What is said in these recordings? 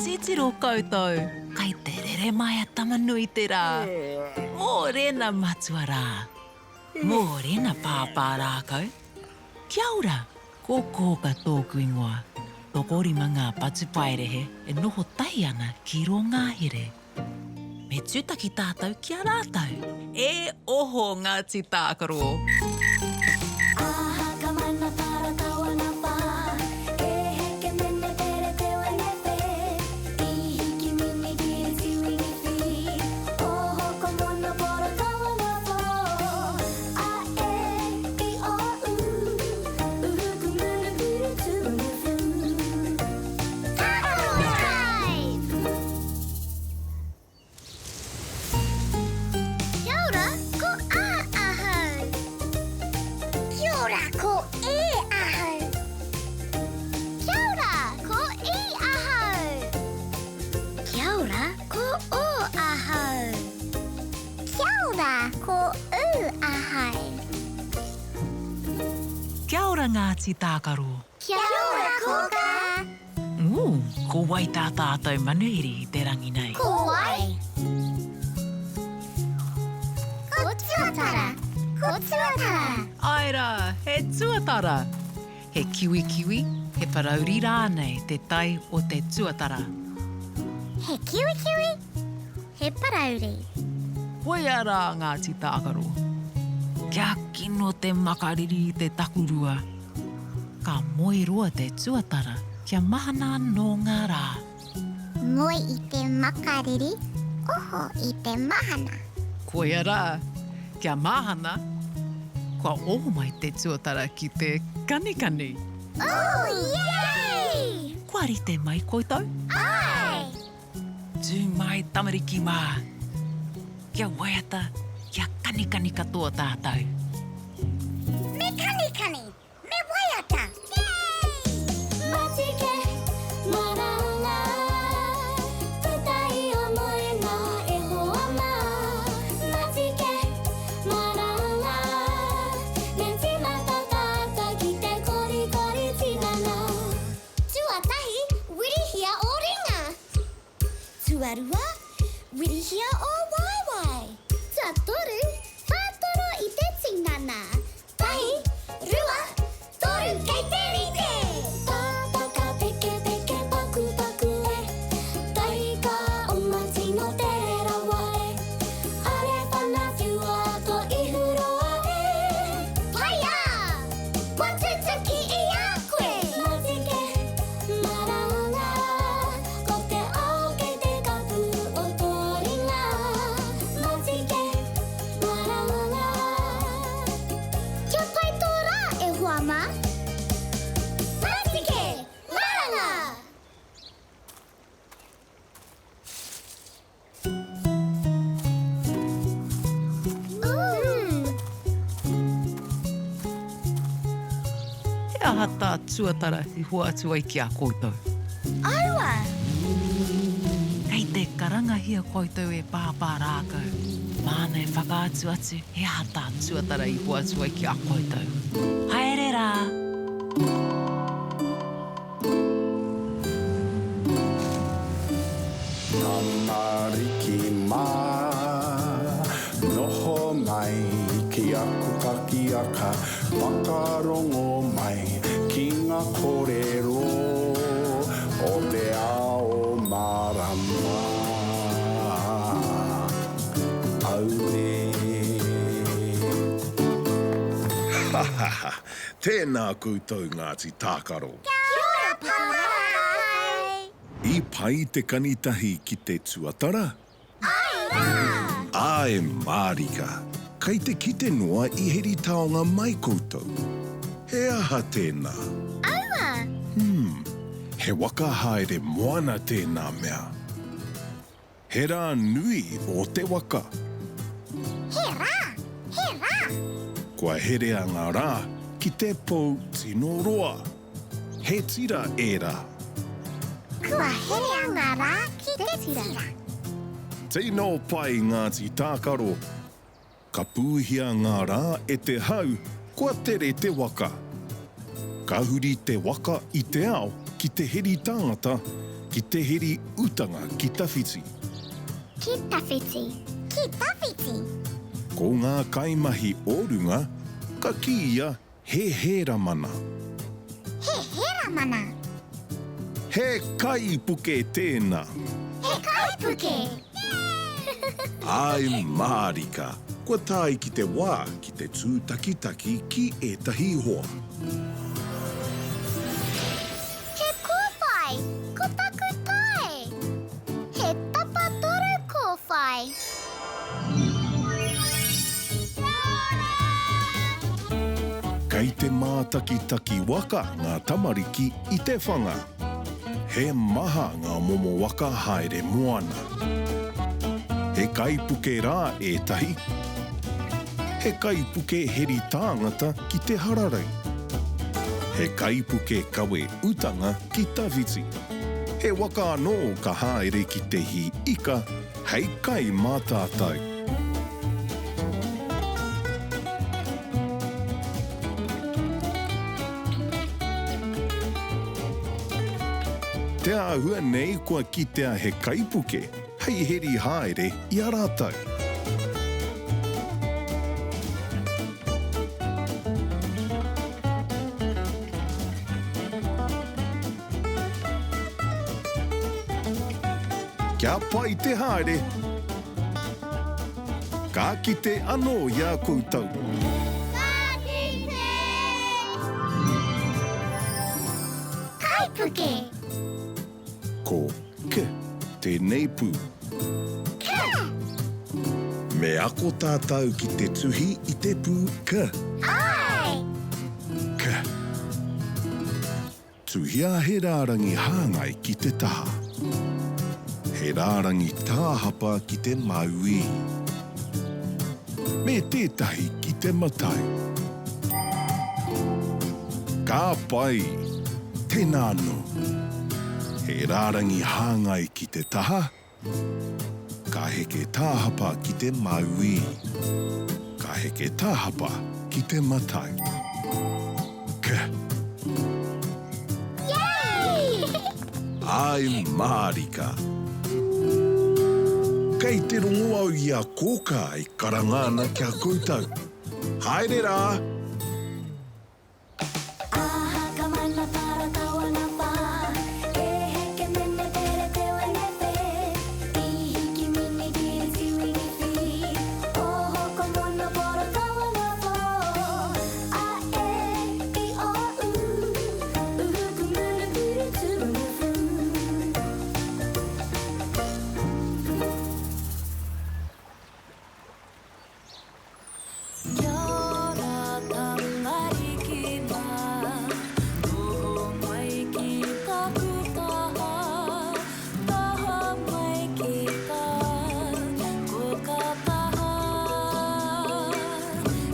Titiro koutou, kai te rere mai a Tama-nui-te-rā. Mōrena matua rā. Mōrena pāpā rākau. Kia ora, ko Kōka tōku ingoa. Tokorima ngā patupaiarehe e noho tahi ana ki rō ngahere. Me tūtaki tātou ki a rātou. E oho Ngāti Tākaro! Kia ora, ko A ahau. Kia ora, ko E ahau. Kia ora, ko I ahau. Kia ora, ko O ahau. Kia ora, ko U ahau. Kia ora Ngāti Tākaro. Kia ora Kōkā. Ū, ko wai tā tātou manuhiri i te rangi nei? Ko wai? Ko Tuatara! Ko Tuatara! Āe rā, he tuatara! He kiwikiwi, he parauri rānei te tae o te tuatara? He kiwikiwi, he parauri. Koia rā Ngāti Tākaro. Kia kino te makariri i te takurua. Ka moe roa te tuatara kia mahana anō ngā rā. Moe i te makariri, oho i te mahana. Koia rā, kia mahana, kua oho mai te tuatara ki te kanikani. Ooh, yay! Kua rite mai koutou? Āe! Tū mai tamariki mā! Kia waiata, kia kanikani katoa tātou. Me kanikani, me waiata! Yay! Matike, maranga, puta i o moenga e hoa mā. Matike, maranga, me tīmata tātou ki te korikori tinana. Tuatahi, wirihia ō ringa. Tuarua, wirihia ō waewae. Tuatoru, whātoro i te tinana. Tahi, rua, toru, kei te rite! Pāpaka pekepeke pakupaku e, Taika oma tino tere rawa e, Are whana whiua to ihu roa e. Whaia! Kua tutuki i a koe! Matike, maranga, ko te ao kei te kapu o tō ringa. Matike, maranga. Kia pai tō rā, e hoa mā! Matike, maranga! He aha tā Tuatara i hoatu ai ki a koutou? Aua! Kei te karangahia koutou e Pāpā Rākau. Māna e whakaatu atu he aha tā Tuatara i hoatu ai ki a koutou. Haere rā! Tamariki mā, noho mai ki aku kakiaka, whakarongo mai ki ngā kōrero o te ao mārama. Auē. Ha ha ha! Tēnā koutou Ngāti Tākaro. Kia ora Papa Kai! I pai te kanitahi ki te tuatara? Ae rā! Ae mārika! Kei te kite noa i heri taonga mai koutou. He aha tēnā? Aua! Hmm, he waka haere moana tēnā mea. He rā nui ō te waka. He rā! He rā! Kua herea ngā rā ki te pou tino roa. He tira ērā. Kua herea ngā rā ki te tira. Tino pai Ngāti Tākaro. Ka pūhia ngā rā e te hau, kua tere te waka. Ka huri te waka i te ao ki te heri tāngata. ki te heri utanga ki tawhiti. Ki tawhiti. Ki tawhiti. Ko ngā kaimahi o runga, ka kīia he hēramana. He hēramana. He kaipuke tēnā. He kaipuke! Āe mārika, kua tae ki te wā ki te tūtakitaki ki ētahi hoa. He kōwhai, ko taku tae. He tapatoru kōwhai. Kia ora! Kei te mātakitaki waka ngā tamariki i te whanga. He maha ngā momo waka haere moana. He kaipuke rā ētahi. He kaipuke heri tāngata ki te hararei. He kaipuke kawe utanga ki tawhiti. He waka anō ka haere ki te hī ika hei kai mā tātou. Te āhua nei kua kitea he kaipuke hei heri haere i a rātou. Kia pai te haere! Ka kite anō i a koutou. Ka kite! Kaipuke! Ko K tēnei pū. K! Me ako tātou ki te tuhi i te pū K. Āe! K. Tuhia he rārangi hāngai ki te taha. He rārangi tāhapa ki te mauī. Me tētahi ki te matau. Ka pai! Tēnā anō. He rārangi hāngai ki te taha, ka heke tāhapa ki te mauī, ka heke tāhapa ki te matau. K. Yay! Āe mārika. Kei te rongo au i a Kōkā e karanga ana ki a koutou. Haere rā! Kia ora tamariki mā, noho mai ki taku taha, taha mai ki tā, ko ka taha,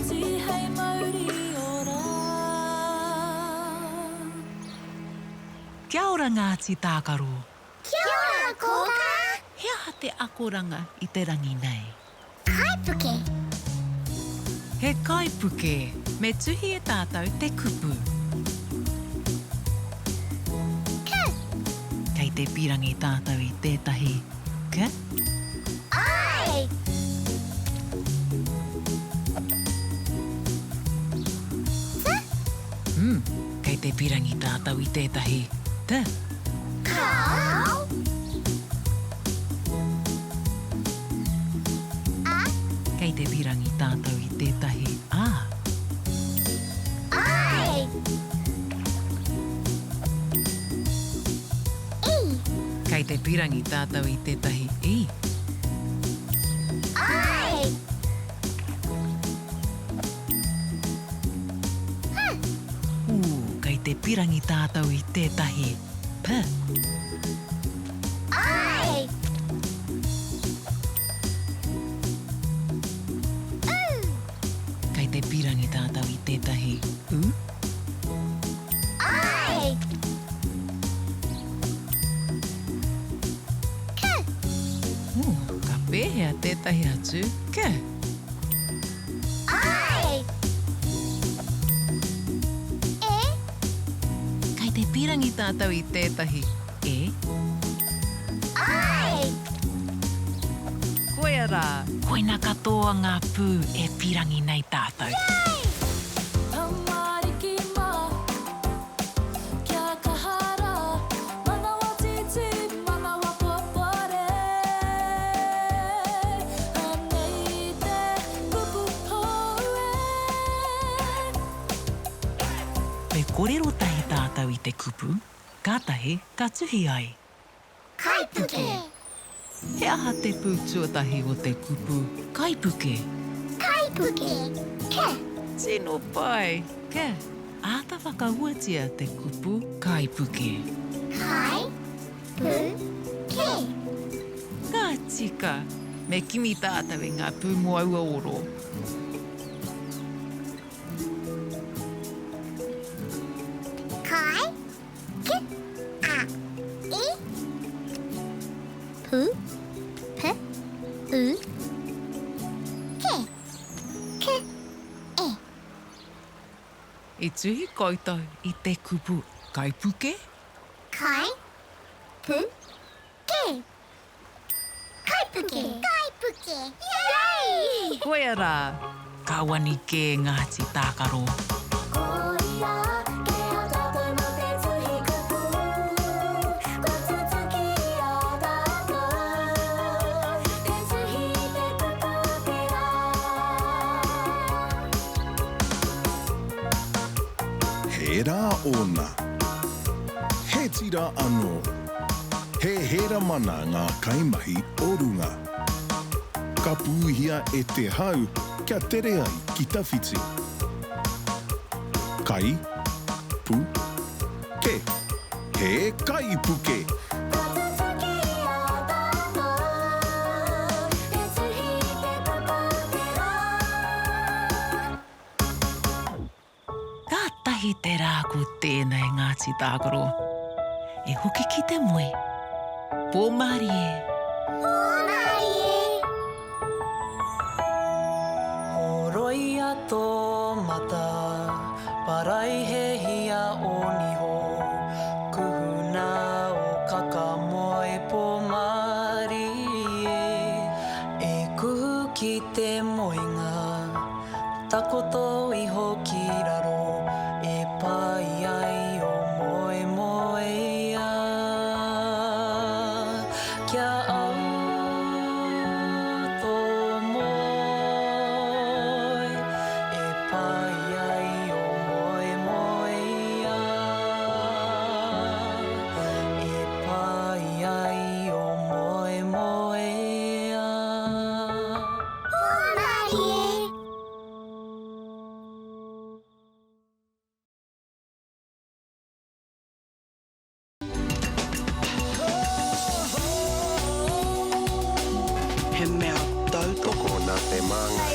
tihei mauri ora. Kia ora Ngāti Tākaro. Kia ora Kōkā! He aha te akoranga i te rangi nei? Kaipuke. He kaipuke. Me tuhi e tātou te kupu. K. Kei te pīrangi tātou i tētahi k. Āe! T. Mm, kei te pīrangi tātou i tētahi t. Kāo. A. Kei te pīrangi tātou i tētahi a. Āe! I. Kei te pīrangi tātou i tētahi i. Āe! H. Ū, kei te pīrangi tātou i tētahi p. Āe! U. Kei te pīrangi tātou i tētahi u. Āe! K. Ū, ka pēhea tētahi atu k? Āe! E. Kei te pīrangi tātou i tētahi e. Koia rā. Koina katoa ngā pū e pīrangi nei tātou. Tamariki mā, kia kaha rā, manawa tītī, manawa popore. Anei te kupu hou e. Me kōrero tahi tātou i te kupu, kātahi ka tuhi ai. Kaipuke. He aha te pū tuatahi o te kupu kaipuke? Kaipuke, ke. Tino pai, ke. Āta whakauatia te kupu kaipuke. Kai, pu, ke. Ka tika! Me kimi tātou i ngā pū mō aua oro. Kai, K, A, I, P, P, U, K, K, E. I tuhi koutou i te kupu kaipuke? Kai, pu, ke. Kaipuke! Kaipuke! Yay! Koia rā, ka wani kē Ngāti Tākaro. Koia ke a tātou mā te tuhi kupu, kua tutuki i a tātou te tuhi i te kupu o te rā. He rā ōna. He tira anō. He hēramana ngā kaimahi o runga. Ka pūhia e te hau kia tere ai ki tawhiti. Kai, pu, ke. He kaipuke! Kua tutuki i a tātou te tuhi i te kupu o te rā. Kātahi te rā ko tēnei Ngāti Tākaro. E hoki ki te moe. Pō mārie. Pō mārie. Horoia tō mata, paraihehia ō niho, kuhuna ō kaka moe pō mārie, e kuhu ki te moenga. Takoto iho ki raro e pai ai o moemoeā. Kia au tō moe e pai ai o moemoeā. E pai ai o moemoeā. Hōmarie! He mea tautoko nā te Māngai.